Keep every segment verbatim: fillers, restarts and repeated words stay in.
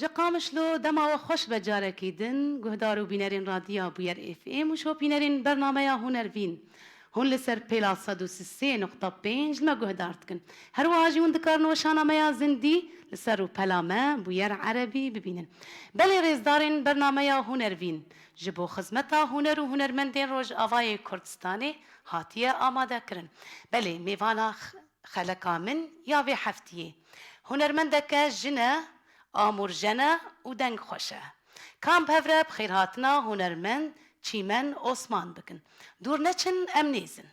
Ji Qamişlo dema we xweş be carekî din, guhdar û bînerên Radiya Bûyer F M û şopînerên bernameya Hunervîn. Hûn li ser pêla sed û sî sê nokta pênc li me guhdar dikin. Her wiha jî hûn dikarin weşana me ya zindî li ser rûpela me Bûyer Erebî bibînin. Belê rêzdarên bernameya Hunervîn, ji bo xizmeta huner û hunermendên Rojavayê Kurdistanê hatiye amade kirin. Belê mêvana x-, xeleka min ya vê heftiyê hunermendeke jin e, amûrjen e û deng xweş e. Ka em bi hev re bi xêrhatina hunermend Çîmen Osman bikin. Dûr neçin, em nêzin.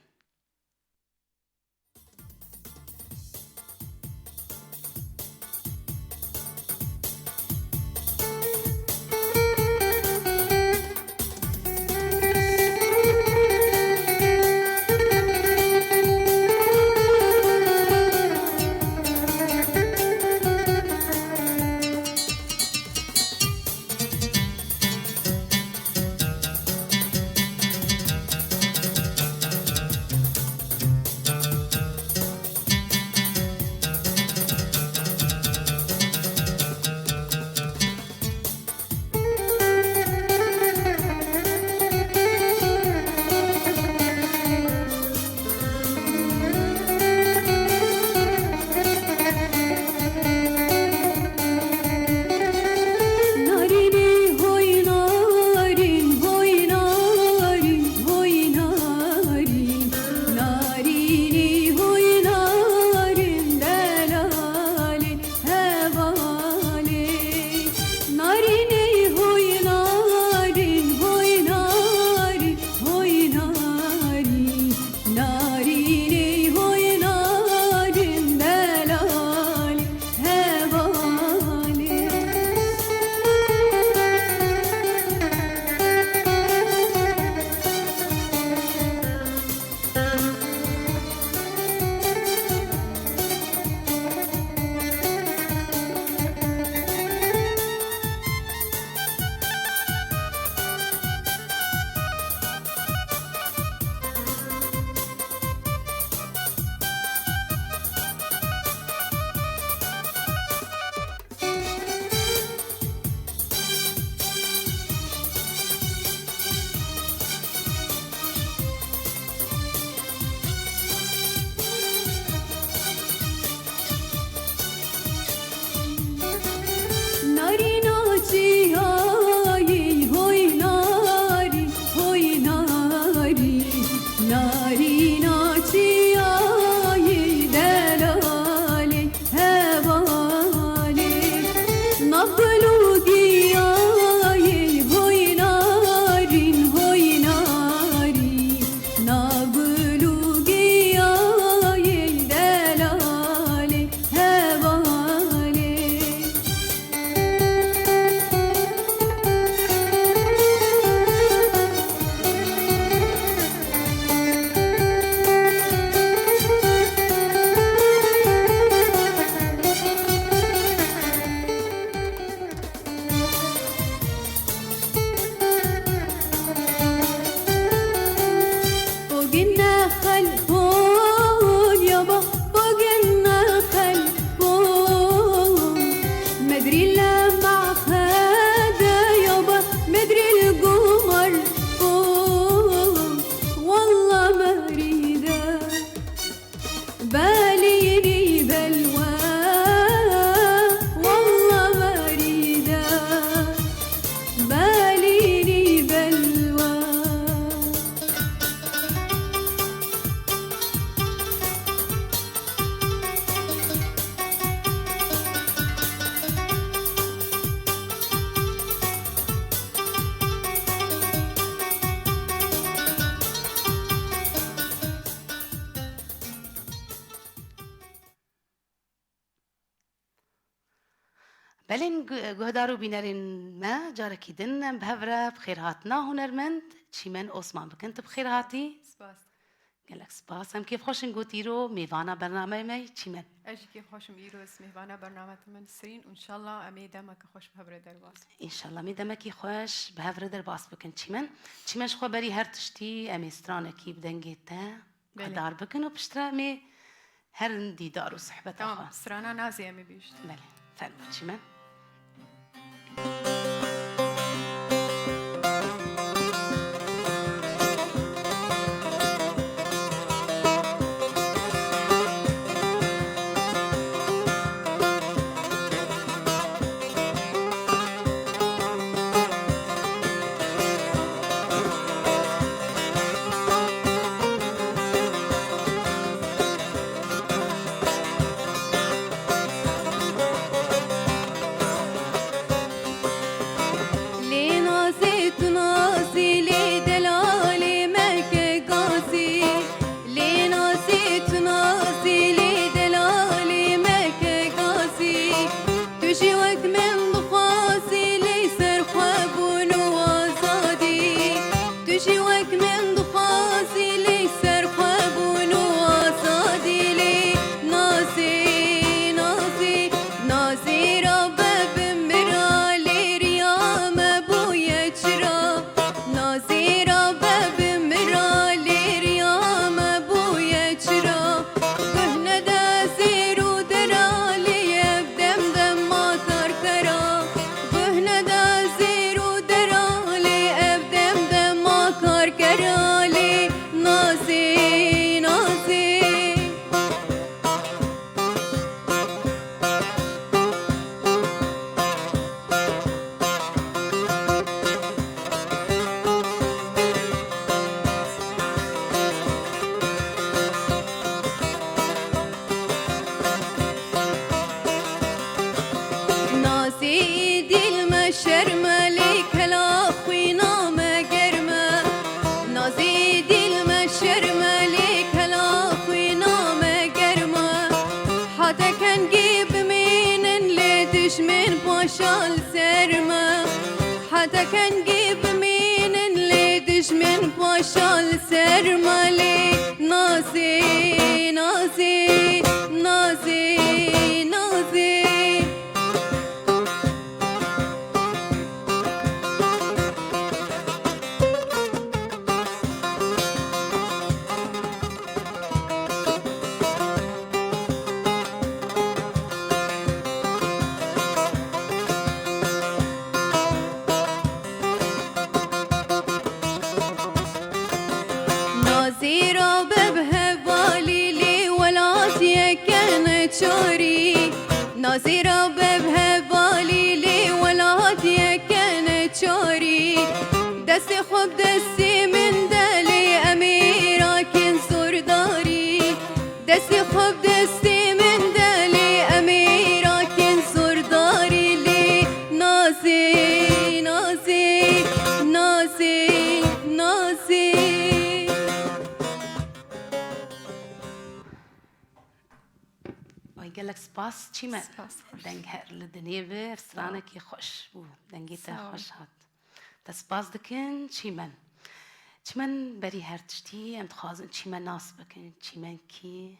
Narînî hoy narîn, hoy narîn, hoy narîn. Narînî hoy narîn, delalê hevalê. Narînî hoy narîn, hoy narîn, hoy narîn. Narînê hoy narîn, delalê hevalê. Narîna çiyayê, hoy narîn, hoy narîn. Narîna çiyayê, delalê hevalê. Nav gul û giyayê, hoy narîn, hoy narîn. Nav gul û giyayê, delalê hevalê. Bugün ne hal hol yaba, bugün ne hal hol. Medrî le mexede yaba, medrî li gumar hol. Wallah merîde. Belînî belwe, wallah merîde. Belînî belwe. Belên gu-, guhdar û bînerên me, carekî din em bi hev re bi xêrhatina hunermend Çîmen Osman bikin. Tu bi xêr hatî. Spas. Gelek spas. Em kêfxweş in got îro mêvana bernameyê me yî Çîmen. Ez jî kêfxweş im îro ez mêvana bername te me Nisrîn û înşallah em ê demeke xweş bi hev re derbas bikin. Înşallah em ê demekî xweş bi hev re derbas bikin Çîmen. Çîmen ji xwe berî her tiştî em ê stranekî bi dengê te Belê. Guhdar bikin û piştre em ê herin dîdar û sohbeta Tamam, xwe. Strana nazê em ê bihîştin. Belê. Fermo Çîmen. Lê nazê tu nazî, lê delalê meke gazî. Lê nazê tu nazî, lê delalê meke gazî. Tu jî wek min dixwazî, lê ser xwe bûn û azadî. Tu jî wek min dixwazî, lê ser xwe bûn û azadî. Lê nazê, nazê, nazê rabe bi mira, lê riya me bûye çira. Nazê rabe bi mira, lê riya me bûye çira. Guh nede zêr û dera, lê ev dem dema karkera. Guh nede zêr û dera, lê ev dem dema karkera. Lê nazê, nazê. Nazê dîl me şerm e, lê kela xwîna me germ e. Nazê dîl me şerm e, lê kela xwîna me germ e. Hate kengî bimînin, lê dijmin paşa li ser me. Hate kengî bimînin, lê dijmin paşa li ser me. Lê nazê, nazê, nazê, nazê. Nazî rabe bi hevalî, lê welat yeke neçarî. Nazî rabe bi hevalî, lê welat yeke neçarî. Destê xwe bi destê min de, lê em ê rakin zordarî. Destê xwe bi destê min de, lê em ê rakin zordarî. Lê nazê, nazê, nazê, nazê. Ay, gelek spas Çîmen. Spas, xweş. Deng her li dinê bi, stranekî xweş bû. Dengê te xweş hat. Te spas dikin Çîmen. Çîmen berî her tiştî em dixwazin Çîmen nas bikin. Çîmen kî?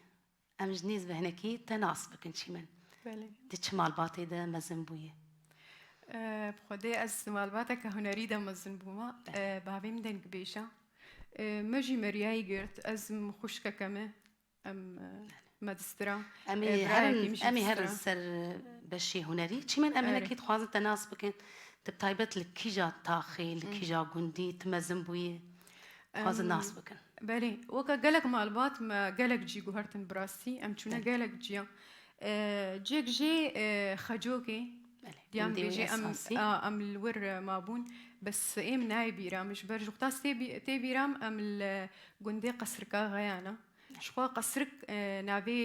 Em ji nêz ve hinekî te nas bikin Çîmen. Belê. Di çi malbatê de mezin bûyî? Bi Xwedê ez malbateke hunerî de mezin bûme. Belê. Bavê min dengbêj e. Me jî meriyayî girt. Ez û xwişkeke me. Em, e, me distira. Em ê herin, em ê herin ser, e, beşê hunerî. Çîmen em hinekî dixwazin te nas bikin. Tu bi taybet li kîja taxê, li kîja gundî tu mezin bûyî? Dixwazin nas bikin. Belê, weke gelek malbat me gelek cî guhertin bi rastî. Em çûne gelek ciya. E, cêk jê, e, Xecokê. Belê. Diyan bêjê em, a, em li wir, e, mabûn. Bes êm nayê bîra min. Ji ber ji wexta tê bî-, tê bîra min em li gundê Qesrika Xeya ne. Ji xwe Qesrik, e, navê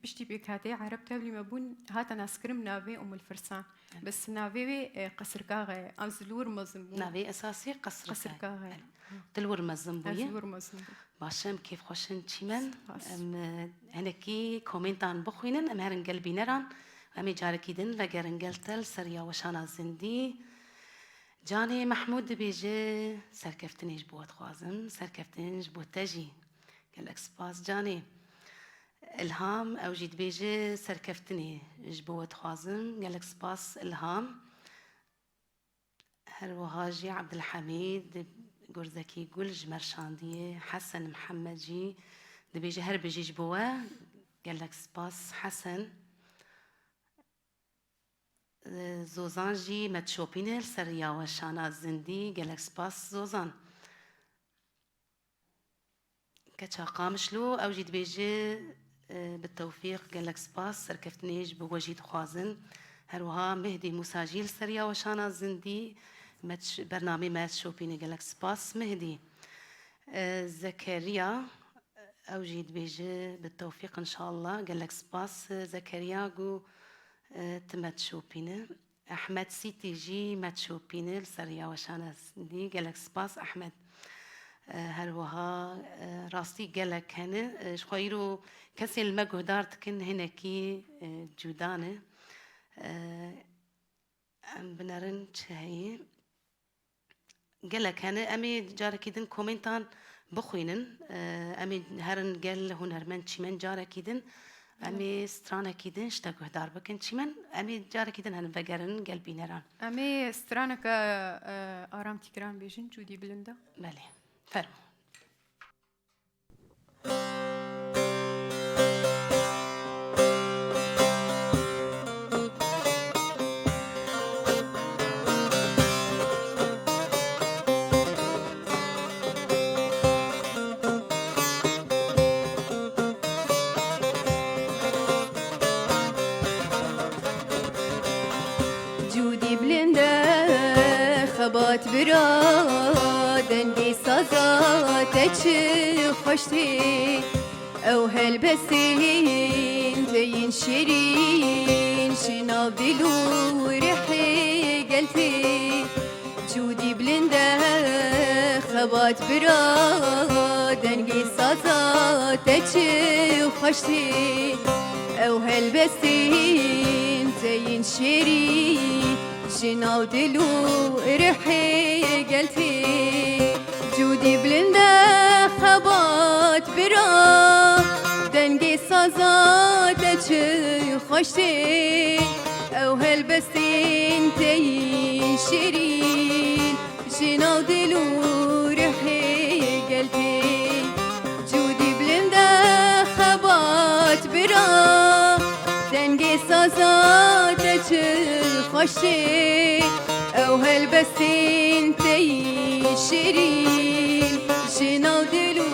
piştî pêkhateyê Ereb tevlî me bûn, hate naskirin bi navê Umul Firsan. Evet. Bes navê wê, e, Qesrikaxe ye. Ez li wir mezin bûm. Navê esasî Qesrikaxe. Qesrikaxe ye. Evet. Tu li wir mezin bûyî? Ez li wir mezin bûm. Baş e, em kêfxweş in Çîmen. Spas. Em, e, hinekî komentan bixwînin, em herin gel bîneran. Em ê carekî din vegerin gel te li ser ya weşana zindî. Canê Mehmûd dibêje, serkeftinê ji bo we dixwazim, serkeftin ji bo te jî. Gelek spas Canê. Ilham, ew jî dibêje, serkeftinê ji bo we dixwazim. Gelek spas Ilham. Her wiha jî Abdulhamîd Gurzekî Gul ji me re şandiye. Hesen Mihemed jî dibêje, her bijî ji bo we. Gelek spas Hesen. Zozan jî me dişopîne li ser ya weşana zindî. Gelek spas Zozan. Keça Qamişlo, ew jî dibêje, e, bi tewfîq, gelek spas, serkeftinê ji bo we jî dixwazin. Her wiha Mehdî Mûsa jî li ser ya weşana zindî, me diş-, bernamê me dişopîne, gelek spas Mehdî. E, Zekeriya, ew jî dibêje, bi tewfîq înşallah, gelek spas Zekeriya, ku, e, tu me dişopîne. Ehmed Sîtî jî me dişopîne li ser ya weşana zindî. Gelek spas Ehmed. E, her wiha, e, rastî gelek hene. E, ji xwe îro kesên li me guhdar dikin hinekî, e, cuda ne. E, em binerin çi heye. Gelek hene. Em ê carekî din komentan bixwînin. Em ê herin gel hunermend Çîmen carekî din. Em ê stranekî din ji te guhdar bikin. Çîmen, em ê carekî din herin vegerin gel bîneran. Em ê straneke, e, Aram Tîkran bêjin, Cûdî Bilinda. Belê. Fermo. Cûdî bilind e, xebat bira, dengê saza te çi xweş tê. Ew helbestên te yên şêrîn, ji nav dil û rihê gel tê. Cûdî bilind e, xebat bira, dengê saza te çi xweş tê. Ew helbestên te yên şêrîn, ji nav dil û rihê gel tê. Cûdî bilind e, xebat bira, dengê saza te çi xweş tê. Ew helbestên te yên şêrîn, ji nav dil û rihê gel tê. Cûdî bilind e, xebat bira, dengê saza te çi xweş tê. Ew helbestên te yên şêrîn, ji nav dil û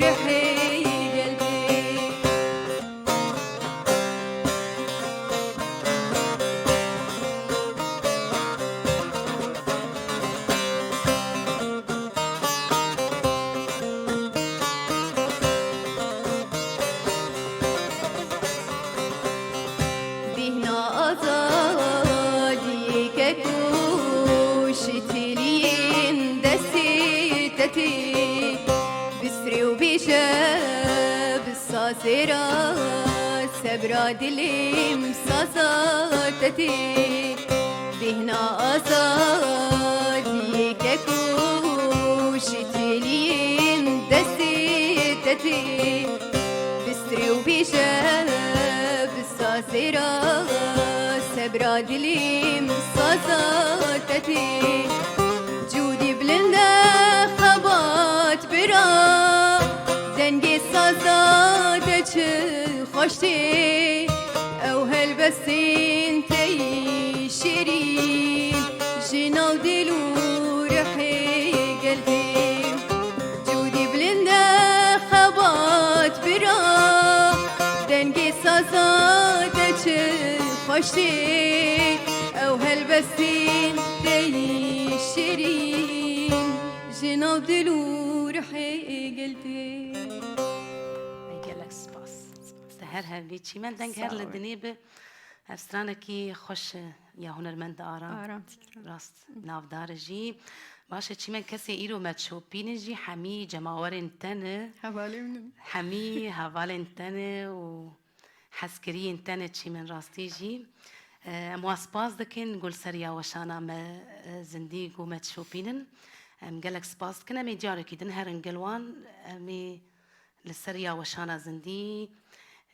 rihê gel tê. Bîhna azadiyê kek û şitiliyên destê te tê. Bistrê û bêje, bi sazê re sebra dilê min saza te tê. Bêhna azadiyê kek û şitiliyên destê te tê. Bistrê û bêje, bi sazê re sebra dilê min saza te tê. Cûdî bilind e, xebat bira, dengê saza te çi xweş tê. Ew helbestên te yî şêrîn, ji nav dil û rihê gel tê. Cûdî bilind e, xebat bira, dengê saza te çi xweş tê. Ew helbestên te yî şêrîn, ji nav dil û rihê gel tê. Ey gelek spas. Spas. Te her hev bê Çîmen, deng her li dinê bi. Ev stranekî xweş e ya hunermend Aram. Aram Tîkran. Rast, navdar e jî. Baş e Çîmen, kesê îro me dişopînin jî hemî cemawerên te ne. Hevalê min in. Hemî hevalên te ne û hezkiriyên te ne Çîmen rastî jî. E, em wa spas dikin, ku li ser ya weşana me, e, zindî ku me dişopînin. Em gelek spas dikin. Em ê carekî din herin gel wan. Em ê li ser ya weşana zindî,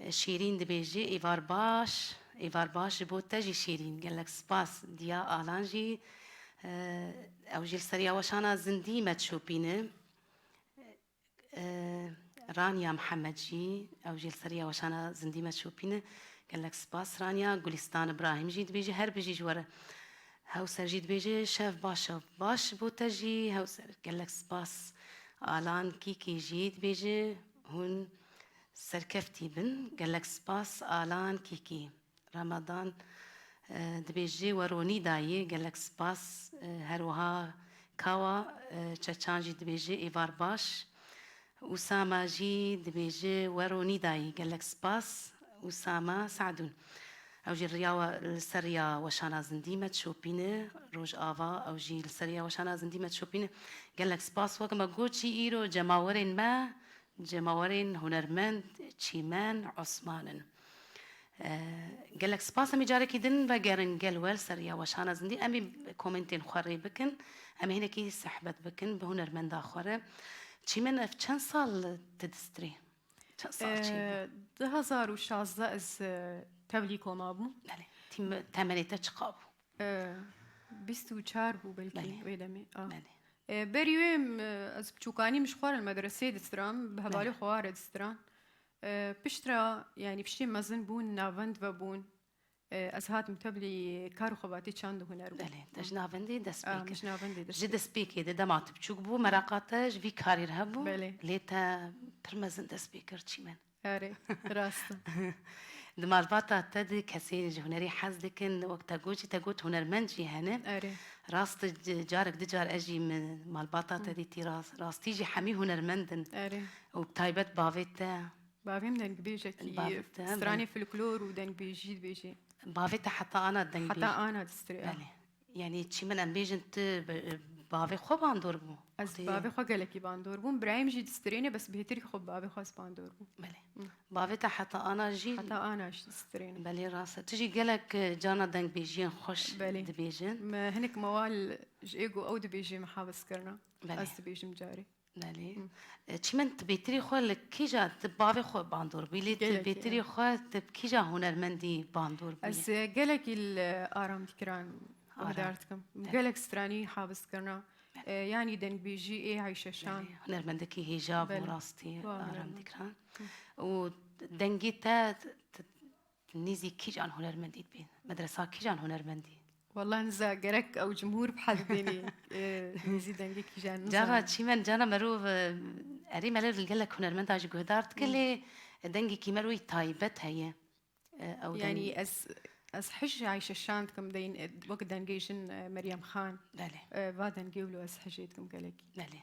e, şêrîn dibêje, êvar baş, êvar baş ji bo te jî şêrîn. Gelek spas. Diya Alan jî, e, ew jî li ser ya weşana zindî me dişopîne. E, Raniya Mihemed jî, ew jî li ser ya weşana zindî me dişopîne. Gelek spas Ranya. Gulistan Ibrahîm jî dibêje, her bijî ji we re. Hewser jî dibêje, şev baş, şev baş bo te jî. Hewser, gelek spas. Alan Kîkî jî dibêje, hûn serkeftî bin. Gelek spas Alan Kîkî. Ramadan, e, dibêje, we ronî dayî, gelek spas. E, her wiha Kawa, e, Çeçan jî dibêje, êvar baş. Usama jî dibêje, we ronî dayî, gelek spas. Usama Sadûn. Ew jî riya we, li ser riya weşana zindî me dişopîne, Rojava, ew jî li ser riya weşana zindî me dişopîne. Gelek spas. Wek me got jî, îro cemawerên me, cemawerên hunermend Çîmen Osman in. E, gelek spas. Em ê carekî din vegerin gel we li ser riya weşana zindî. Em ê komentên xwe rê bikin. Em ê hinekî sehbet bikin bi hunermenda xwe re. Çîmen, ev çend sal tu distrî? Çend sal çêbû? Ee, du hazar û şazdeh ez, e, tevlî koma bûm. Belê. Tîm-, temenê te çiqa bû? Ee, bîst û çar bû belkî. Belê. Wê demê. Ah. Belê. Ee, berî wê, em, e, ez biçûkanî min ji xwe re li medreseyê distiran, bi hevalê Belê. Xwe re distiran. Ee, piştre, yanî piştî mezin bûn, navend vebûn. E, ez hatim tevlî kar û xebatê çand û huner bû. Belê, te ji navendê dest pê Ah, kir. Ji navendê dest Ji pê. Destpêkê de dema tu biçûk bû, meraqa te ji vî karî re hebû. Belê. Lê te pir mezin dest pê kir Çîmen. Erê, rast e. Di malbata te de kesên ji hunerê hez dikin, wek te got jî, te got hunermend jî hene. Erê. Rast e, c-, carek du car ez jî min malbata te Hı. dîtî rast. Rastî jî hemî hunermend in. Erê. Û bi taybet bavê te. Bavê min dengbêjekî, Bavê te, stranê belê. Folklor û dengbêjî dibêjê. Bavê te heta ana dengbêj. Heta ana distrê, ah. Belê. Yanî Çîmen, em bêjin tu bi, bavê xwe bandor bû? Ez Xwedê. Bavê xwe gelekî bandor bûm. Birayê min jî distrêne, bes bêhtirî xwe bi bavê xwe ez bandor bûm. Belê. Hı. Bavê te heta ana jî Heta ana jî distrêne. Belê, rast e. Tu jî gelek, e, carna dengbêjiyên xweş Belê. Dibêjin. Me hinek mewal ji ê ku ew dibêjê me havis kirina. Belê. Ez dibêjim carê. Belê. Hı. E, Çîmen, tu bêtirî xwe li kîja, tu bavê xwe bandor bûyî, lê tu Gelekî, bêtirî evet. Xwe tu bi kîja hunermendî bandor bûyî? Ez, e, gelekî li Aram Dîkiran Aram. Guhdar dikim. Evet. Gelek stranî havis kirina. Evet. E, yanî dengbêjî ê Ayşe Şan. Belê. Hunermendekî hêja bû Belê. Rastî Wa Aram hunermend. Dîkiran. Hı. Û dengê te, t-, Nêzî kîjan hunermendî dibîn? Medresa kîjan hunermendî? Wallah niza, gerek ew cumhur bi hel bênî, e, nêzî dengê kîjan niza. Cara Çîmen, cara merov, e, erê me lê li gelek hunermenda jî guhdar dike, Hmm. lê dengekî merov yî taybet heye. E, ew Yanî deng- ez, ez hij Ayşe Şan dikim, deyn, e, wek dengê jin, e, Meryem Xan. Belê. E, va dengê wilo ez hejê dikim gelekî. Belê.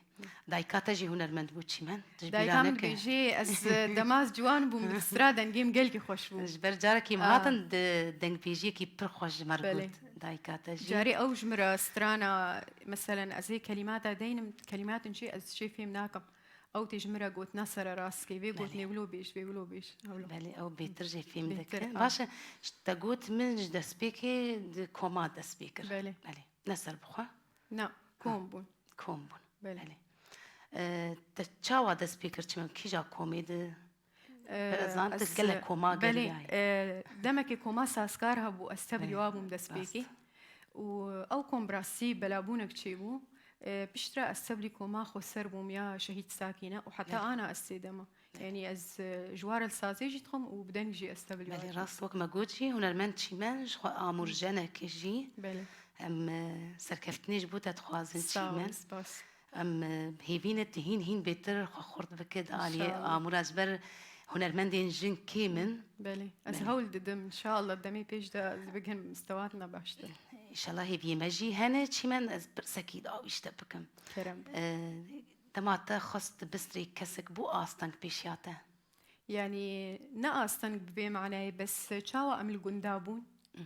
Dayika te jî hunermend bû Çîmen? Tu ji bîra Dayika min neke. Dibêjê, ez, e, dema ez ciwan bûm, min distira dengê min gelkî xweş bû. Ji ber carekî min Aa. Hatin di dengbêjiyekî pir xweş ji me re Belê. Got. Dayika te jî. Carê ew ji min re strana, meselen, ez ê kelîmata deynim, kelîmatin jî ez jê fêm nakim. Ew tê ji min re gotina sererastkê, vê Belê. Gotinê wilo bêj, vê wilo bêj. Ewlo. Belê, ew bêtir jê fêm Bêtir, dike. A. Baş e, ji te got min ji destpêkê di koma dest pê kir. Belê. Belê. Ne serbixwe? Na, Ha. Kom bûn. Kom bûn. Belê. Belê. E, te çawa dest pê kir, çima kîja komê de? E, Pir ez zanim tu ez, gelek koma belê, geriyayî. E, demekê koma sazkar hebû, ez tevlî Belê. Wa bûm destpêkê. Rast. Û ew kom bi rastî belabûnek çêbû. E, piştre ez tevlî koma Xweser bûm ya Şehîd Sakîne û heta Belê. Ana ez tê dema. Belê. Yanî ez, e, ji ware li sazê jî dixwim û bi deng jî ez tevlî Belê, wa rast, wek me got jî, hunermend Çîmen ji xwe amûrjenekê jî. Belê. Em, e, serkeftinê ji bo te dixwazin Sağ ol, Çîmen. Spas. Em, e, hêvî ne tu hîn hîn bêtir xwe xurt bike di aliyê İnşallah. Amûra ji ber hunermendên jin kêm in. Belê. Ez Belê. Hewl didim. İnşallah demê pêş de ez bigihim mistewatina baştir. Înşallah hêviyê me jî hene. Çîmen ez pirsekî dawî ji te bikim. Kerem. E, dema te xwest bistrê kesek bû asteng pêşiya te? Yanî ne asteng bi vê manayê, bes çawa em li gunda bûn? Hı.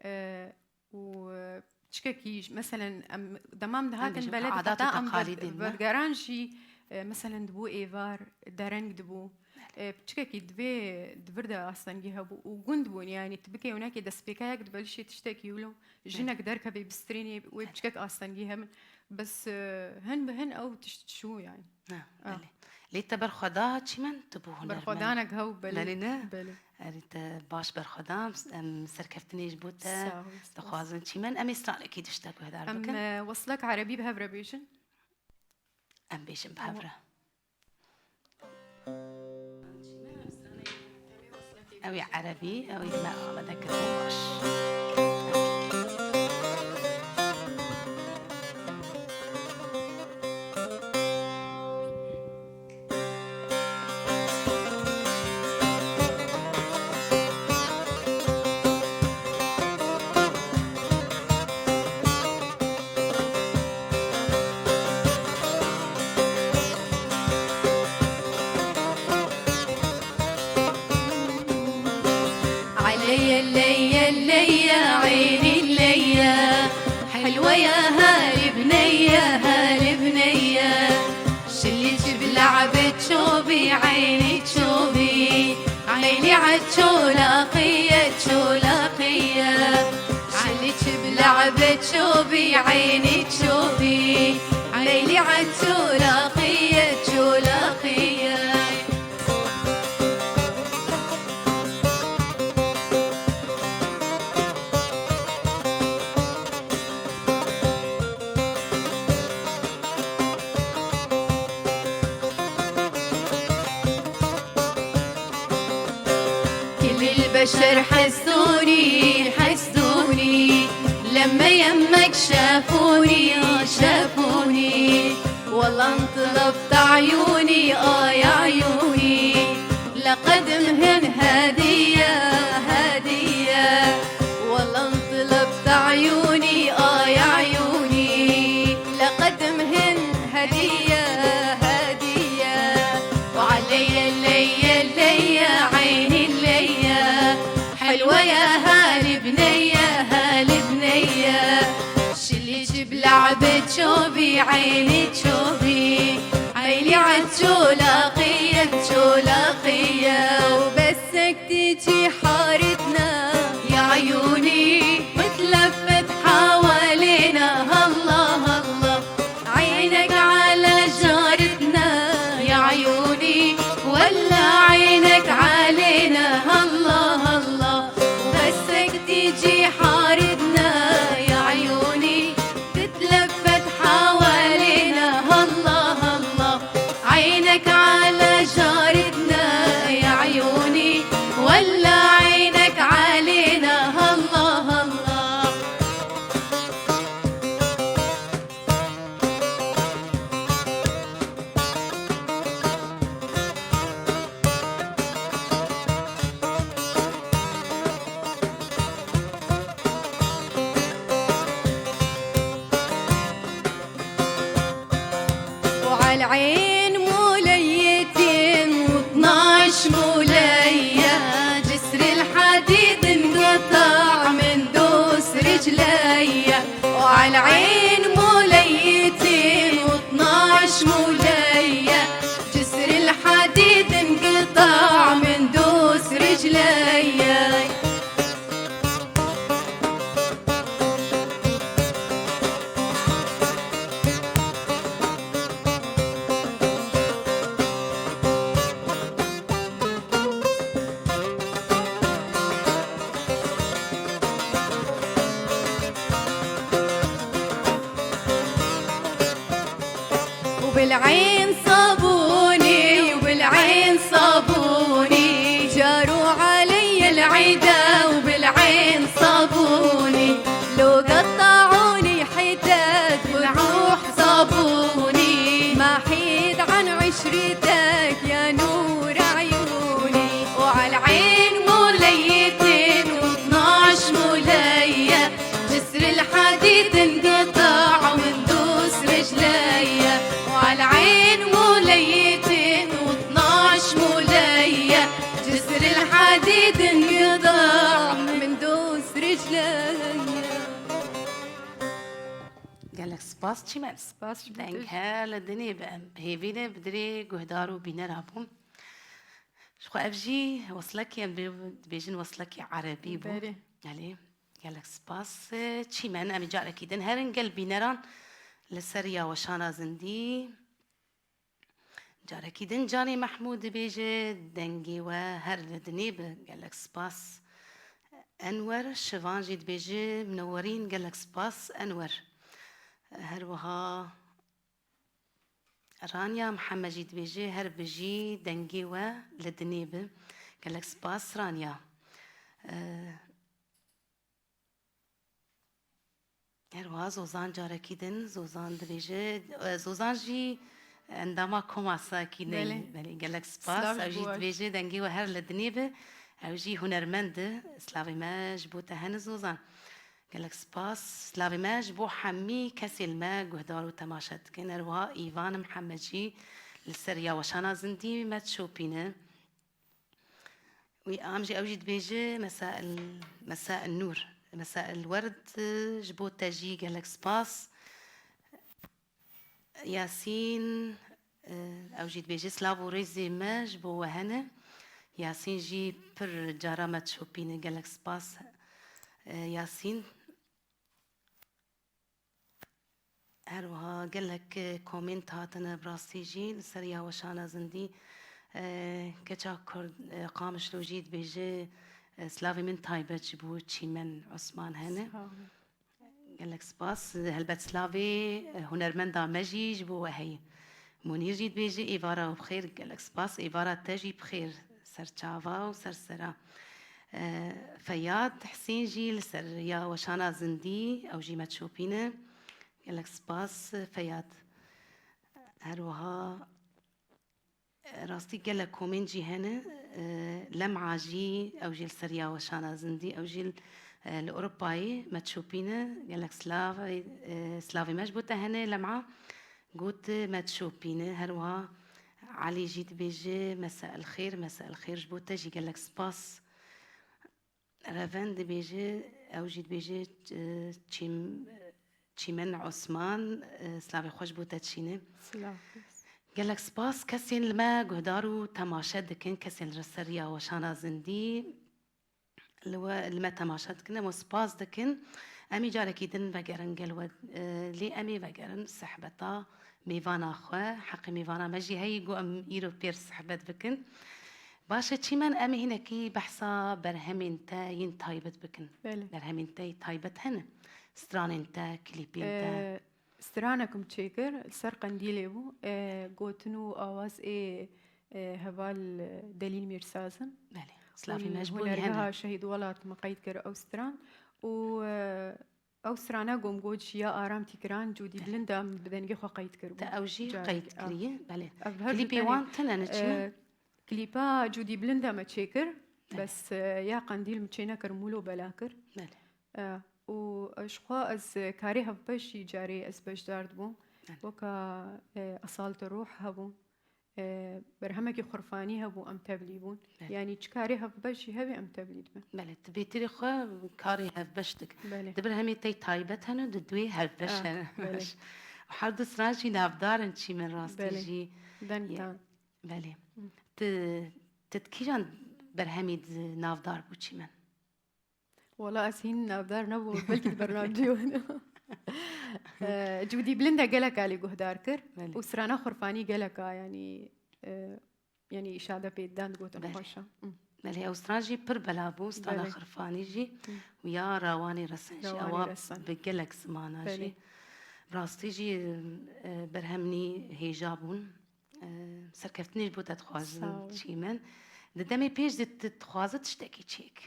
E, û, e, çikekî, meselen, em, dema em dihatin Em bêjin, belê adat û heta em teqalîdên me. Vergeran jî, e, meselen, dibû êvar, dereng dibû. E, çikekî divê, di vir de astengî hebû û gund bûn, yanî tu bikê winekê destpêkeyek di belişê tiştekî wilo, Belê. Jinek derkevê bistrînê, wê Belê. Çikek astengî hebin. Bes, e, hin bi hin ew tişt çû, yanî. Ha, Ah. Belê. Lê te berxweda Çîmen, tu bû hunermend. Berxwedanek hew, belê. Belê ne? Belê. Erê te baş berxweda, em serkeftinê ji bo te Sağ ol, spas. Dixwazin Çîmen. Em ê stranekî dişte guhdar Em, bikin. E, weslek erebî bi hev re bêjin. Em bêjin bi hev re. Tamam. Ew ê erebî, ew ê me amade kirin baş. علي الليا الليا عيني الليا، حلوة يا هالبنية هالبنية. شلت بلعبة شوبي عيني شوبي، عيني عالشولاقية شولاقية. شلت بلعبة شوبي عيني شوبي، عيني عالشولاقية شولاقية. كل البشر حسدوني، حسدوني، لما يمك شافوني، شافوني. والله انطلبت عيوني، آه يا عيوني، لقدمهن هدية، هدية. والله انطلبت عيوني، آه يا عيوني، لقدمهن هدية، هدية. وعلي الليا الليا عيني الليا، حلوة يا هالبنية هالبنية. شلت بلعبة شوبي عيني شوبي، عيني عالشولاقية شولاقية. وبسك تيجي حارتنا يا عيوني، وتلفت حوالينا الله الله. عينك على جارتنا يا عيوني، ولا عينك علينا الله الله. بسك تيجي حارتنا يا عيوني، تتلفت حوالينا الله الله. عينك على جارتنا يا عيوني، ولا عينك علينا الله الله. وعلى العين موليتين واثناش مولية، جسر الحديد انقطع من دوس رجليا. وعلى العين موليتين واثناش مولية، جسر الحديد انقطع من دوس رجليا. وبالعين صابوني، وبالعين صابوني، جاروا علي العدا وبالعين صابوني. لو قطعوني حتت والروح صابوني، ما حيد عن عشرتك يا نور عيوني. وعلى العين موليتين واثناش مولية، جسر الحديد انقطع من دوس رجليا. وعلى العين موليتين واثناش مولية، جسر الحديد انقطع من دوس رجليا. Gelek spas çîmen. Spas ji bo te. Deng her li dinê bi em hêvî ne bi dirê guhdar û bînera bûm. Ji xwe ev jî weslekî em dibê-, dibêjin weslekî erebî bû. Belê. Belê. Gelek spas. Çîmen em ê carekî din herin gel bîneran li ser ya weşana zindî. Carekî din Canê Mehmûd dibêje dengê we her li dinê bi. Gelek spas. Enwer Şivan jî dibêje minewerîn, gelek spas Enwer. Her wiha Raniya Mihemed jî dibêje, her bijî, dengê we li dinê bi. Gelek spas Raniya. Ee, Her wiha Zozan carekî din, Zozan dibêje, e, Zozan jî endama koma Sakîneyê. Belê. Belê, gelek spas. Silav ji bo we. Ew jî dibêje dengê we her li dinê be. Ew jî hunermend e. Silavê me ji bo te hene Zozan. Gelek spas. Silavê me ji bo hemî kesên me guhdar û temaşe dikin. Her wiha Îvan Mihemed jî li ser ya weşana zindî me dişopîne. Wî am jî, ew jî dibêje Mesail, Mesail Nûr, Mesail Werd, ji bo te jî gelek spas. Yasîn, ew jî dibêje silav û rêzê me ji bo we hene. Yasîn jî pir cara me dişopîne, gelek spas, Yasîn. Her wiha gelek, e, komênt hatine, bi rastî jî li ser ya weşana zindî, e, keça Kurd, e, Qamişlo jî dibêje, e, silavê min taybet ji bo Çîmen Osman hene. Sağ ol. Gelek spas. Helbet silavê, e, hunermenda me jî ji bo we heye. Munîr jî dibêje, êvara we bi xêr, gelek spas, êvara te jî bi xêr, ser çava û ser sera. E, Feyad Hesên jî li ser ya weşana zindî, ew jî me dişopîne. Gelek spas, Feyad. Her wiha, e, rastî gelek komên jî hene. E, Lem'a jî, ew jî li ser ya weşana zindî, ew jî, e, li Ewropayê me dişopîne. Gelek silav, e, silavê me ji bo te hene, Lem'a. Got, me dişopîne. Her wiha Elî jî dibêje, Mesa el xêr, mesa el xêr, ji bo te jî gelek spas. Reven dibêje, ew jî dibêje, e, Çîm-, Çîmen Osman, e, silavê xwe ji bo te dişîne. Silav. Gelek spas kesên li me guhdar û temaşe dikin, kesên li ser ya weşana zindî. Li we, li me temaşe dikin, em we spas dikin. Em ê carekî din vegerin gel we, e, lê em ê vegerin sehbeta mêvana xwe. Heqê mêvana me jî heyî, got em îro pêr sehbet bikin. Baş e, Çîmen, em ê hinekî behsa berhemên te yên taybet bikin. Belê. Berhemên te yê taybet hene? Stranên te, klîpên te? E, Stranekim çêkir, li ser qendîlê bû. E, gotin û awaz ê, e, heval, e, Delîl Mîrsaz in. Belê. Silavê me ji bo wî hene. Hunergeha Şehîd Welat me qeyd kir ew stran. Û, e, ew strana ku min got ji ya Aram Tîkiran, Cûdî Bilind a min bi dengê xwe qeyd kir bû. Te ew jî qeyd kiriye, belê. Ev her du tenê. Klîpê wan tune ne çi ne? E, klîpa Cûdî Bilind a me çêkir, belê, bes, e, ya qendîl min çê nekir, mûlo bela kir. Belê. E, û ji xwe ez karê hevbeş jî carê ez beşdar dibûm. Belê. Weka, e, Esalet Ruh hebû. E, berhemekî xurfanî hebû, em tevlî bûn. Belê. Yanî çi karê hevbeş jî hebe em tevlî dibin. Belê, tu bêtirî xwe karê hevbeş dik. Belê. Di berhemê te taybet hene, di duê hevbeş hene. Ah, belê. Her du stran jî navdar in Çîmen rastî jî. Belê. Deng dan. Belê. Hı. Tu, tu di kîjan berhemî di navdar bû Çîmen? Wala ez hîn navdar nebûm, belkî di bernamecê wan. Eh, Cûdî Bilind e gelek alî guhdar kir. Belê. Û strana xurfanî gelek a, yanî, eh, yanî îşade pê didan digotin xweş e. Belê, ew stran jî pir bela bû, strana xurfanî jî. Belê. Û ya Rawanê Resen jî, ewa bi gelek zimana jî. Belê. Rastî jî, eh, berhemnî hêja bûn. Ee, serkeftinê ji bo te dixwazim, Çîmen. Di demê pêş de tu dixwaze tiştekî çêk?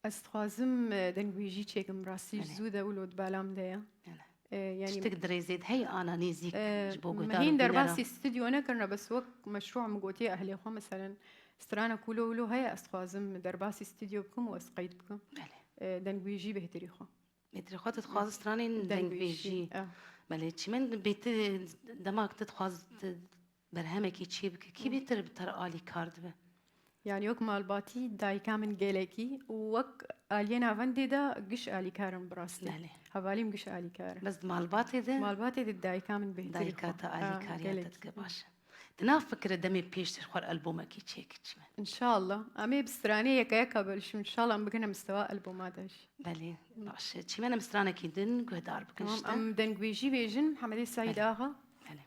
Ez dixwazim, e, dengbêjî çêkim. Rastî ji zû de wilo di bala min de ye. Belê. Ee, yanî tiştek di rêzê de heye ana nêzîk, e, ji bo guhdar û bînera? Me hîn derbasî stûdyo nekirine, bes wek meşrû min gotiye ehlê xwe, meselen, strana Kulo Wilo heye, ez dixwazim derbasî stûdyo bikim û ez qeyd bikim. Belê. E, dengbêjî bêhtirî xwe. Bêhtirî xwe tu dixwazî stranên dengbêjî. Dengbêjî, ah. Belê, Çîmen, bê tu dema tu dixwazî tu berhemekî çêbikî, kî bêtir bi te re alîkar dibe? Yanî wek malbatî dayika min gelekî û wek aliyê navendê de giş alîkar in bi rastî. Belê. Hevalî min giş alîkar in. Bes di malbatê de? Malbatê de dayika min bêhtirî xwe. Dayika te alîkariya te dike, baş e. Di nav fikirê demê pêş de xwe albûmekî çêkî Çîmen? Înşallah. Em ê bi stranê yeka yeka belişim. Înşallah em bigihine mistewa albûma de jî. Belê, baş e. Çîmen, em stranekî din guhdar bikin ji te. Tamam, em dengbêjî bêjin Mihemedê Seîd Axa. Belê.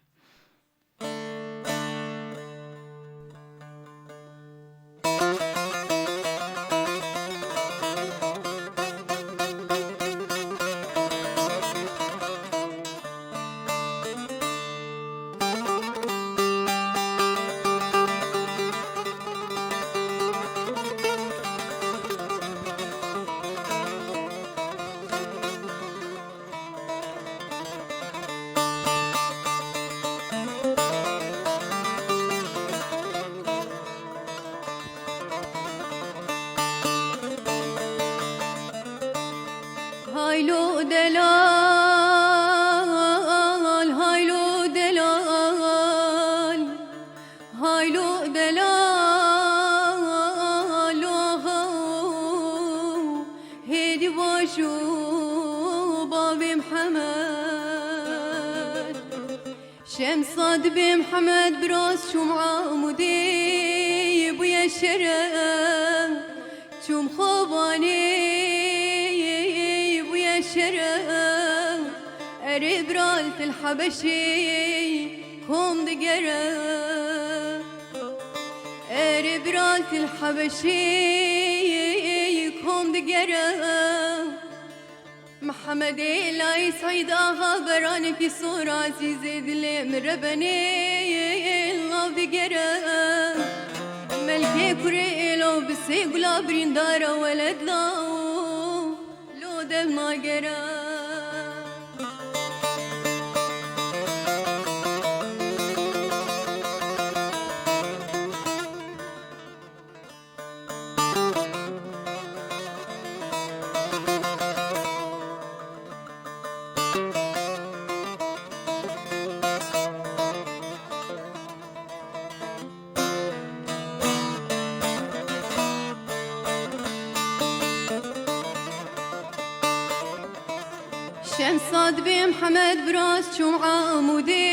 Delal, haylo delal, haylo delal, oho, hêdî bajo bavê Mihemed. Şemsa dibê Mihemed biraz çûm Amûdê bûye şere. Çûm Xobanê bûye şere. Erê biral til Hebeşê kom digere. Erê biral til Hebeşê kom digere. Mihemedê layî Seîd Axa beranekî sor azîzê dilê min rebenê lav digere. Melkê kurê êlo bi sê gula birîndara weled law lo dev nagere. Şemsa dibê Mihemed biraz çûm Amûdê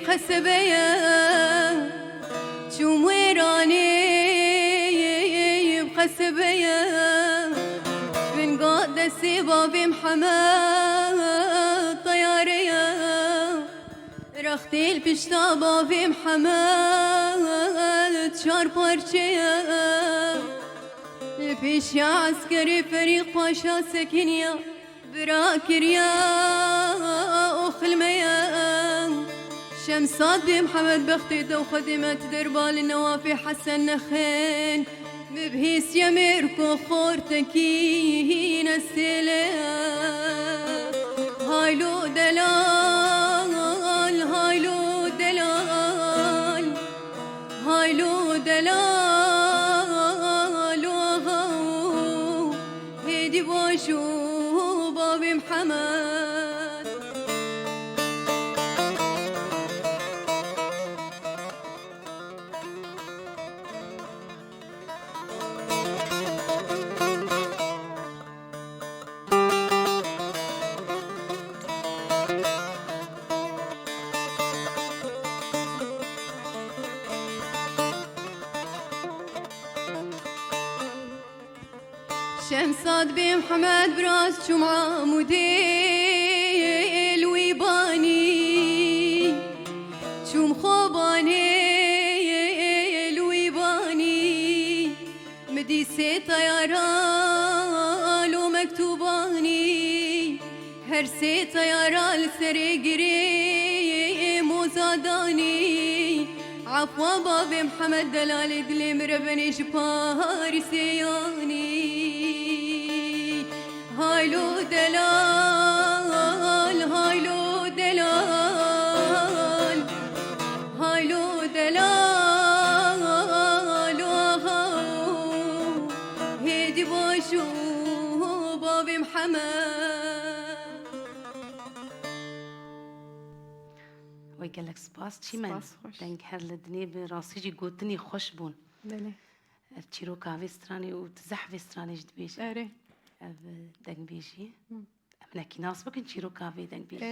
qesebeye. Çûm wêranê bi qesebeye. Finga destê bavê Mihemed teyareye. Rextê li pişta bavê Mihemed çar parçeye. Li pêşiya eskerê Ferîq Paşa sekiniya, bira kiriya û xilmeye. Şemsa dibê Mihemed bextê te û Xwedê me tu derba li newafê Hesen nexin. Bi bihîstiye mêr ku xortekî nestêle. Haylo delal, haylo delal, haylo delal, oho, hêdî bajo bavê Mihemed. Şemsa dibê Mihemed biraz çûm Amûdê li wî banî. Çûm Xobanê li wî banî. Mi dî sê teyara lo mektûbanî. Her sê teyara li serê girê moza danî. Efwa bavê Mihemed delalê dilê min rebenê ji Parîsê yanî. Haylo delal, haylo delal, haylo delal, oho, hêdî bajo bavê Mihemed. Wey gelek spas. Çîmen. Spas, xweş. Deng her li dinê bi rastî jî gotinî xweş bûn. Belê. Ev çîroka vê stranê û tu zehf vê stranê jî dibêjî. Erê. Ev, e, dengbêjî. Hı. Em hinekî nas bikin çîroka vê dengbêjî. E,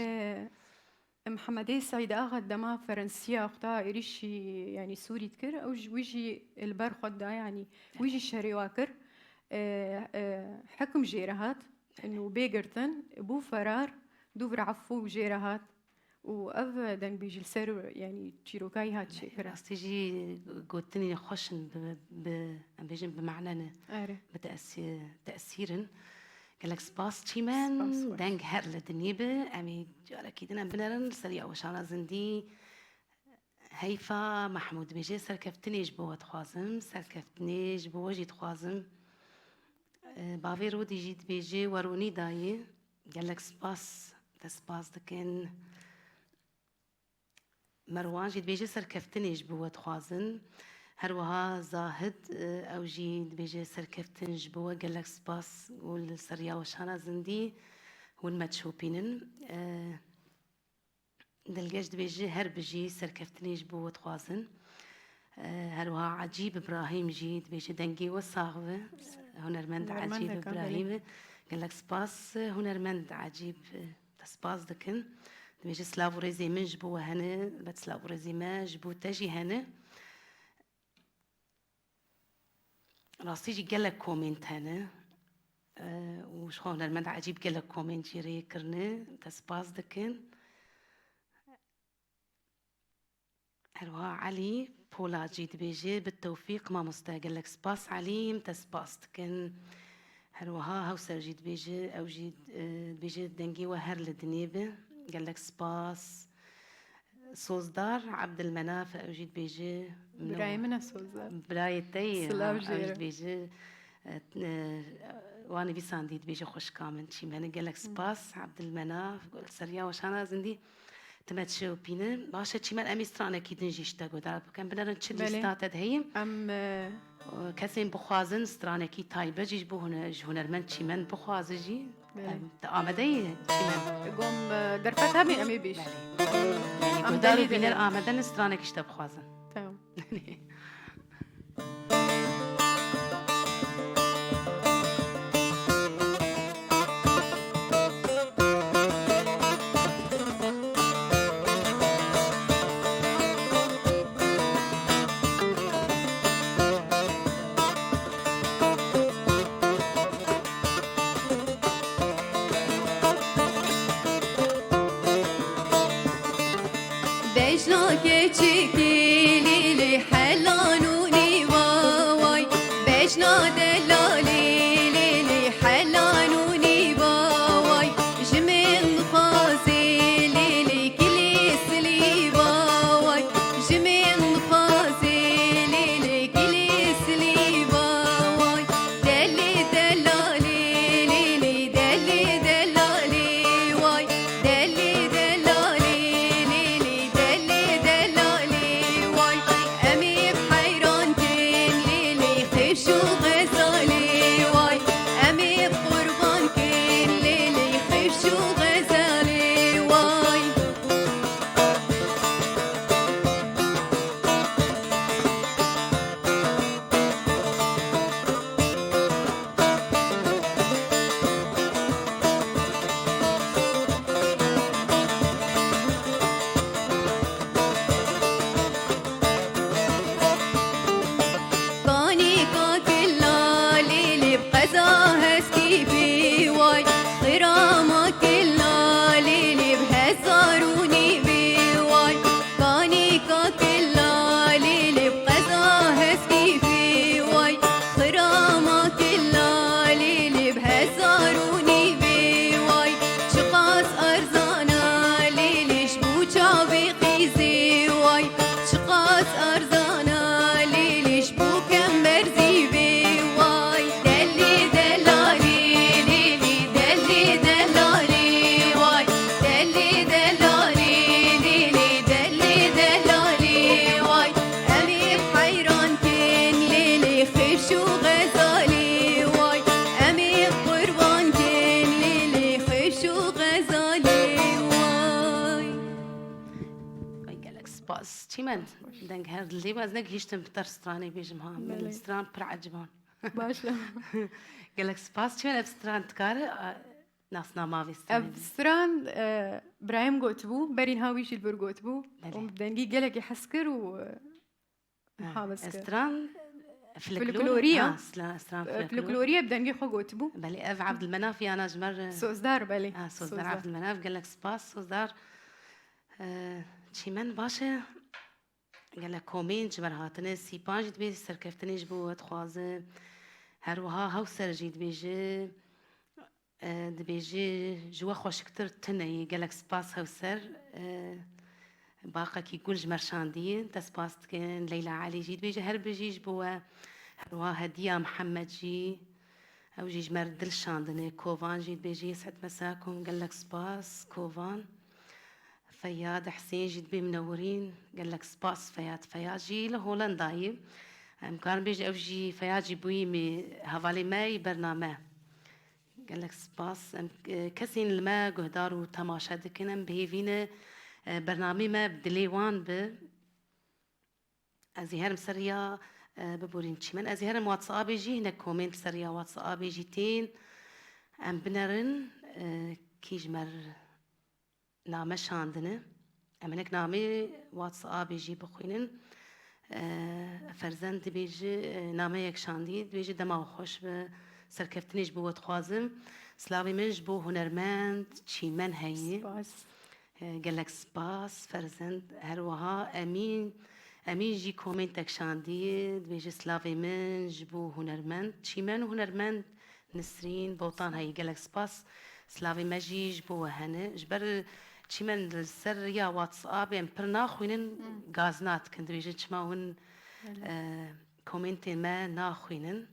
Mihemedê Seîd Axa dema Ferensiya xwe ta êrîşî, yanî Sûrî dikir, ew ji wî jî li ber xwe da, yanî wî jî şerê wa kir. E, e, hekim jê re hat, û bê girtin, bû ferar, dû vir efû jê re hat. Û ev dengbêjî li ser, yanî çîrokayî hat çêkirin. Rastî jî gotinên xweş in, bi, bi, em bêjin bi mane ne. Erê. Bi tesî-, tesîr in. Gelek spas Çîmen. Spas, xweş. Deng her li dinê bi. Em ê carekî din em binerin li ser ya weşana zindî. Heyfa Mehmûd dibêje, serkeftinê ji bo we dixwazim, serkeftinê ji bo we jî dixwazim. Bavê Rodî jî dibêje, we ronî dayê. Gelek spas, te spas dikin. Merwan jî dibêje, serkeftinê ji bo we dixwazin. Her wiha Zahid, e, ew jî dibêje serkeftin ji bo we, gelek spas û li ser ya weşana zindî hûn me dişopînin. E, Dilgeş dibêje her bijî, serkeftinê ji bo we dixwazin. E, her wiha Ecîb Îbrahîm jî dibêje dengê we sax be. Hunermend Ecîb Îbrahîm, gelek spas. Hunermend Ecîb, e, te spas dikin. Dibêje silav û rêzê min ji bo we hene, bet silav û rêzê me ji bo te jî hene. Rastî jî gelek komênt hene. E, û ji xwe hunermend Ecîb gelek komênt jî rê kirine. Te spas dikin. Her wiha Elî Polat jî dibêje, bi tewfîq mamoste. Gelek spas Elî, em te spas dikin. Her wiha Hewser jî dibêje, ew jî, e, dibêje dengê we her li dinê be. Gelek spas. Sozdar Ebdilmenaf, ew jî dibêje, min Birayê min e Sozdar. Birayê te ye, silav ha, jê ew jî re. Dibêje, e, e, wan nivîsandî dibêje xweşika min çîmen e. Gelek spas, Ebdilmenaf, li ser ya weşana zindî. Ti me dişopîne. Baş e, çîmen em ê stranekî din jî ji te guhdar bikin. Binerin çi Belê. Lîsta te de heye. Em, e, Kesên bixwazin stranekî taybet jî ji bo hune-, ji hunermend çîmen bixwaze jî. Belê. Em, te amade yî çîmen? Gom, e, derfet hebe em ê bêjin. Belê. Yanî em guhdar û belê bîner dibin. Amade ne stranekî ji te bixwazin. Tamam. Bejna keçikî lîlî helan û nîva way. Bejna delalî lîlî helan û nîva way. Ji min dixwazî lîlî kilî silîva way. Ji min dixwazî lîlî kilî silîva way. Delî delalî lîlî delî delalî way. Delî delalî lîlî delî delalî way. Em ê bi heyran kin lîlî xêş û xezalî way. Em ê bi qurban kin lîlî xêş û xezalî way. Kanîka kila lîlî bi qeza heskî bî way. Xirama kila lîlî bi hezar û nîvî way. Kanîka kila lîlî bi qeza heskî bî way. Xirama kila lîlî bi hezar û nîvî way. Çiqas erzana lîlî ji bo çavê qîzî way. Çiqas erzana lîlî ji bo kemberzî bê way. Delî delalî lîlî delî delalî way. Delî delalî lîlî delî delalî way. Em ê bi heyran kin lîlî xêş û xezalî way. Em ê bi qurban kin lîlî xêş û xezalî way. Ay, gelek spas. Çîmen, deng her dilê me, ez negihîştim bi te stranê bêjim ha. Min Belê. Stran pir eciban. Baş e. Gelek spas. Çîmen, ev stran dikare, a, nasnama vê stranê Ev bê? Stran, e, birayê min gotibû, berî niha wî jî li vir gotibû. Belê. Û dengî gelekî hez kir û, e, Ha, niha bes kir. Stran folklor? Folklorî ya. Ha, sla-, stran E, folklor. Folklorî ye, bi dengê xwe gotibû. Belê, ev Ebdilmenaf yana ji me re Sozdar, belê. Ha, Sozdar Sozdar. Ebdilmenaf, gelek spas, Sozdar. E, çîmen baş e. Gelek komên ji me re hatine, Sîpan jî dibê serkeftinê ji bo we dixwaze. Her wiha Hewser jî dibêje, e, dibêje, ji we xweşiktir tune ye. Gelek spas Hewser. E, baqekî gul ji me re şandiye. Te spas dikin. Leyla Elî jî dibêje, her bijî ji bo we. Her wiha Hediya Mihemed jî. Ew jî ji me re dil şandine. Kovan jî dibêje, yesed mesakum. Gelek spas, Kovan. Feyad Husên jî dibê minewirîn. Gelek spas Feyad. Feyad jî li Holenda ye. Em karin bêjin ew jî, Feyad jî bûyî me hevalê me yî bername. Gelek spas. Em, e, kesên li me guhdar û temaşe dikin, em bi hêvî ne, e, bernameyê me bi dilê wan bi. Ez ê herim ser riya, e, biborîm çîmen. Ez ê herim WhatsAppê jî, hinek komênt ser riya WhatsAppê jî tên. Em binerin, e, kî ji me re name şandine. Em hinek nameyê WhatsAppê jî bixwînin. E, Ferzend dibêje, e, nameyek şandî, dibêje, dema we xweş be, serkeftinê ji bo we dixwazim. Silavê min ji bo hunermend Çîmen heye. Spas. E, gelek spas, Ferzend. Her wiha Emîn, Emîn jî komêntek şandiye, dibêje, silavê min ji bo hunermend Çîmen û hunermend Nisrîn Botan heye. Gelek spas, silavê me jî ji bo we hene. Ji ber Çîmen li ser riya WhatsAppê em pir naxwînin, Hmm. gazina dikin. Dibêjin çima hûn, Belê. e, komêntên me naxwînin.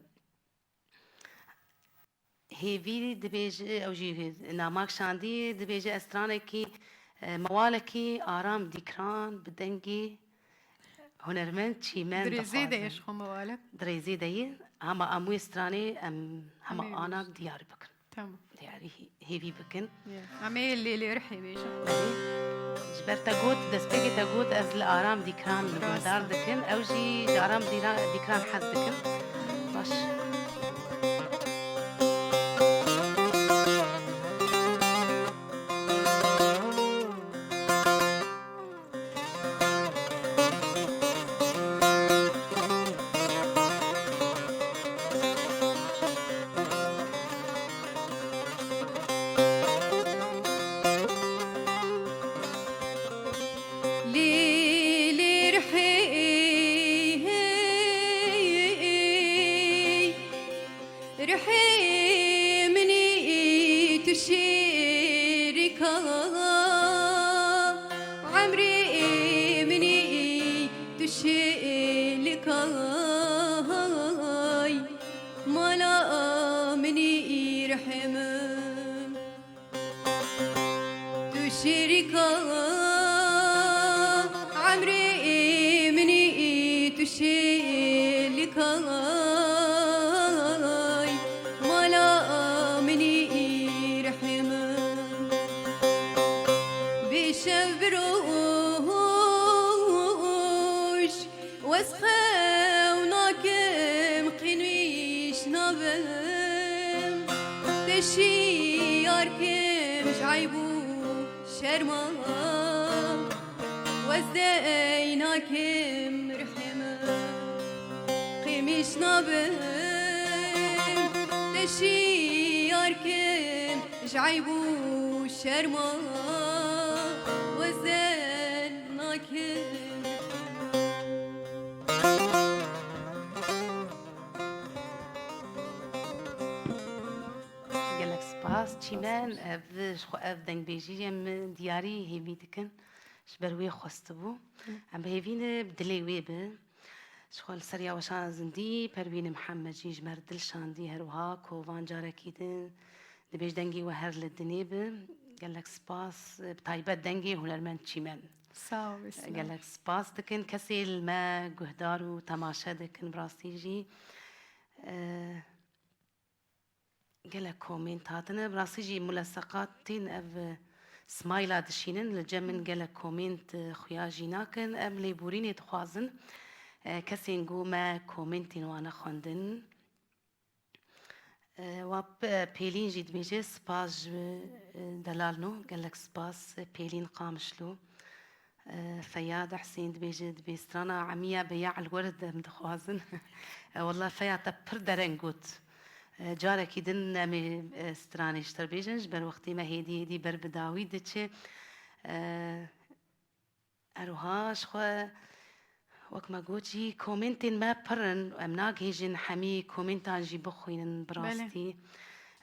Hêvî dibêje, ew jî namak şandî, dibêje, ez stranekî, e, mewalekî Aram Dîkran bi dengê hunermend Çîmen Dirêzê de dixwazim. Ye ji xwe mewalek. Dirêzê de ye. Hema em wê stranê em hema Em ê ana bêjin. diyar bikin. Tamam. Diyarî hê-, hêvî bikin. Ye. Em ê lê lê rihê bêjin. Belê. Ji ber te got, destpêkê te got, ez li Aram Dîkran Rast. guhdar dikim. Ew jî ji Aram Dîra-, Dîkran hez dikim. Baş. Lê lê rihê, hey, hey, hey. Rihê minî tu şêrika, emrê minî tu şêlika, mala minî rihê min. Tu şêrika, emrê minî tu şêlika, mala minî rihê min. Bê şev bi roj, wez xew nakim, qînîş nabim. Te şiyar kim ji eyb û şerma, wez dey nakim rihê min. Qînîş nabim, te şiyar kim ji eyb û şerma, wez dey nakim. Gelek spas. Çîmen, ev, ji xwe ev dengbêjî em diyarî hêvî dikin. Ji ber wê xwestibû. Hı. Em bi hêvî ne bi dilê wê bi. Ji xwe li ser ya weşana zindî, Perwîne Mihemed jî ji me re dil şandî, her wiha kovan carekî din. Dibêj dengê we her li dinê bi. Gelek spas, bi taybet dengê hunermend Çîmen. Sağ ol, Esma. Gelek spas dikin. Kesê li me guhdar û temaşe dikin, bi rastî jî, e, gelek komênt hatine. Bi rastî jî muleseqatên ev, e, smayla dişînin. Li cem min gelek komênt, e, xuya jî nakin. Em lêborînê dixwazin. E, kesên ku me komêntên wan nexwendin. E, wa P-, Pêlîn jî dibêje, spas ji, e, delalno, gelek spas, e, Pêlîn Qamişlo. E, Feyad Husên dibêje, dibê strana Emiya Beya El Werd em dixwazin. E, wela Feyad te pir dereng got. E, carekî din em ê, e, stranê ji te re bêjin, ji ber wextê me hêdî hêdî ber bi dawî diçe. E, Her wiha ji xwe, wek me got jî, komêntên me pir in. Em nagihêjin hemî komêntan jî bixwînin, bi Belê. rastî.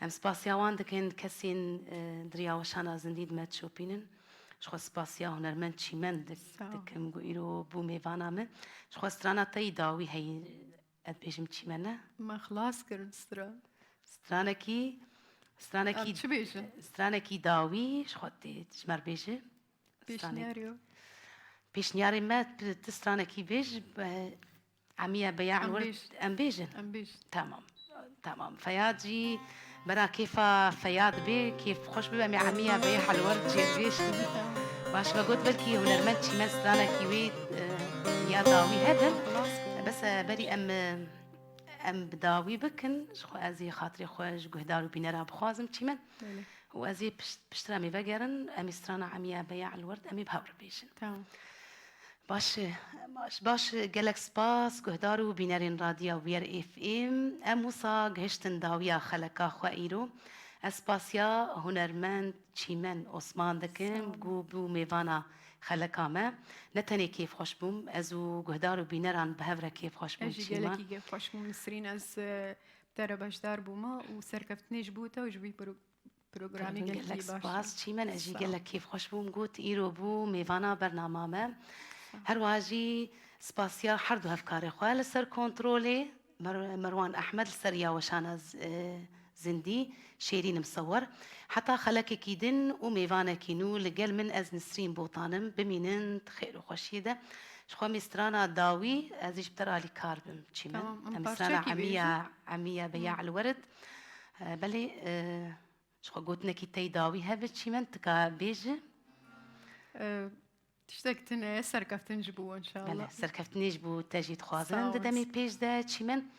Em spasiya wan dikin, kesên, e, di riya weşana zindî di me dişopînin. Ji xwe spasiya hunermend Çîmen dik-, Sağ ol. dikim, ku îro bû mêvana min. Ji xwe strana te yî dawî heyî, ez dibêjim Çîmen e? Me xilas kirin stran. Stranekî, stranekî, Em çi bêjin? stranekî dawî ji xwe tê, ji me re bêje. Pêşniyarê. Pêşniyarê me, tu stranekî bêj, be-, Emiye Beya Em Elwerd, bêj. Em bêjin. Em bêjin. Tamam. Tamam. Feyad jî bera kêfa Feyad bê, kêf xweş bibe, em ê Emiye Beya Elwerd jê bêjin. Tamam. Baş, me got belkî hunermend Çîmen stranekî wê, e, ya dawî hebin. Bes, e, berî em, e, em bi dawî bikin, ji xwe ez ê xatirê xwe ji guhdar û bînera bixwazim Çîmen. Belê. Û ez ê pişt, piştre em ê vegerin, em ê strana Emiye Beya Elwerd, em ê bi hev re bêjin. Tamam. Baş e, baş, baş e, gelek spas, guhdar û bînerên Radya Wiyar F M. Em wisa gihiştin dawiya xeleka xwe îro. Ez spasiya hunermend Çîmen Osman dikim, Sağ olun. Ku bû mêvana xeleka me. Ne tenê kêfxweş bûm, ez û guhdar û bîneran bi hev re kêfxweş bûm, Çîmen. Ez jî gelekî kêfxweş bûm, Nisrîn. Ez, e, bi te re beşdar bûme û serkeftinê ji bo te û ji vî pro-, programê Pardon, gelekî gelek baş e. Spas, Çîmen, ez jî Sağ ol. Gelek kêfxweş bûm. Got îro bû mêvana bernama me. Sağ ol. Her wiha jî spasiya her du hevkarê xwe li ser kontrolê, Mer-, Merwan Ehmed li ser ya weşana z-, e, zindî, Şêrîn Misewer. Heta xelekekî din û mêvanekî nû li gel min ez Nisrîn Botan im. Bimînin di xêr û xweşiyê de. Ji xwe em ê strana dawî, ez ê ji bi te re alîkar bim, Çîmen. Tamam, em Em ê strana parçekî Emiya, bêjin. Emiya Beya Hı. Elwerid. E, belê, e, Ji xwe gotinekî tey dawî hebe Çîmen, tika bêje. E, tiştek tune ye, serkeftin ji bo we, înşallah. Belê, serkeftinê ji bo te jî dixwazin. Sağ ol. Di demê pêş de Çîmen.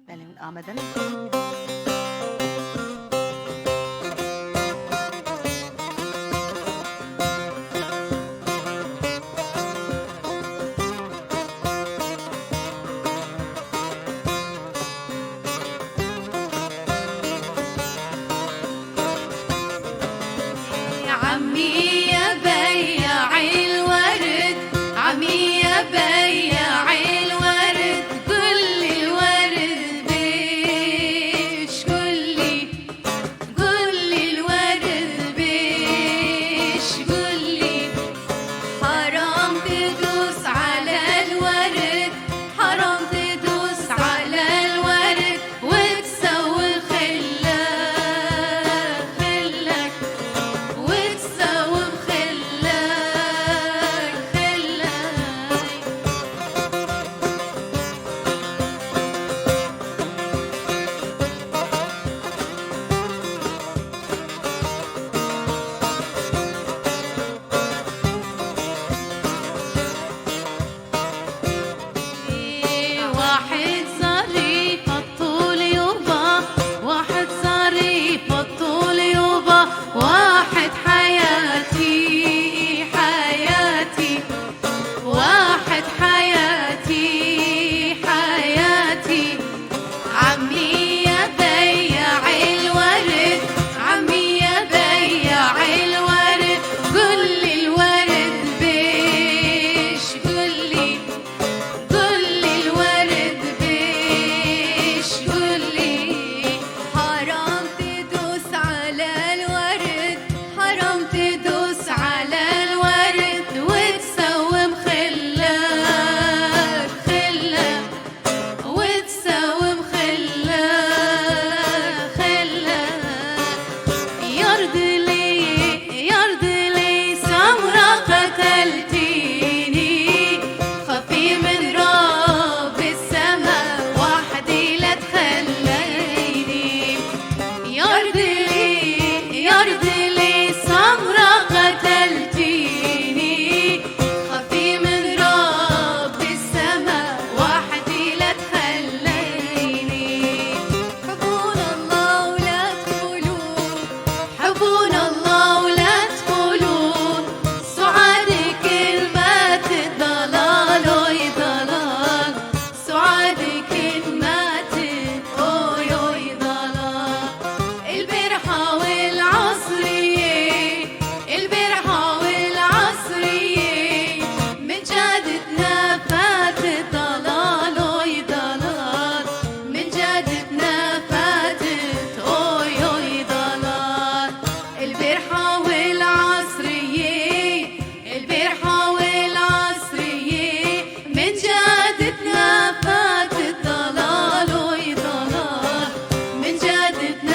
Belê, hûn amade ne. عمي يا بياع الورد، عمي يا بياع الورد، قل لي الورد بيش، قل لي، قل لي الورد بيش، قل لي. حرام تدوس على الورد، حرام تدوس على الورد، وتسوي خلك، خلك، وتسوي خلك، خلك. واحد ظريف الطول يوبا، واحد ظريف الطول يوبا، واحد حياتي، حياتي، واحد حياتي، حياتي. عمي يا بياع الورد، عمي يا بياع الورد، قل لي الورد بيش، قل لي، قل لي الورد بيش، قل لي. حرام تدوس على الورد، حرام تدوس على الورد، وتسوم خلك، خلك. وتساوم خلة، خلة. يرد لي، يرد لي سمرة قتلتيني، خفي من رب السما وحدي لا تخليني. يرد لي، يرد لي سمرة قتلتيني، خفي من رب السما وحدي لا تخليني. حبونا الله ولا تقولون، حبونا الله ولا تقولون، سعادي كلمات الضلال، أوي ضلال. سعاد كلمات، أوي، أوي، ضلال. البارحة والعصرية، البارحة والعصرية، من جادتنا فاتت ضلال، أوي، ضلال. من جادتنا فاتت، أوي، أوي، ضلال. البارحة والعصرية، البارحة والعصرية، من جادتنا فات الضلال، وي ضلال، من جادتنا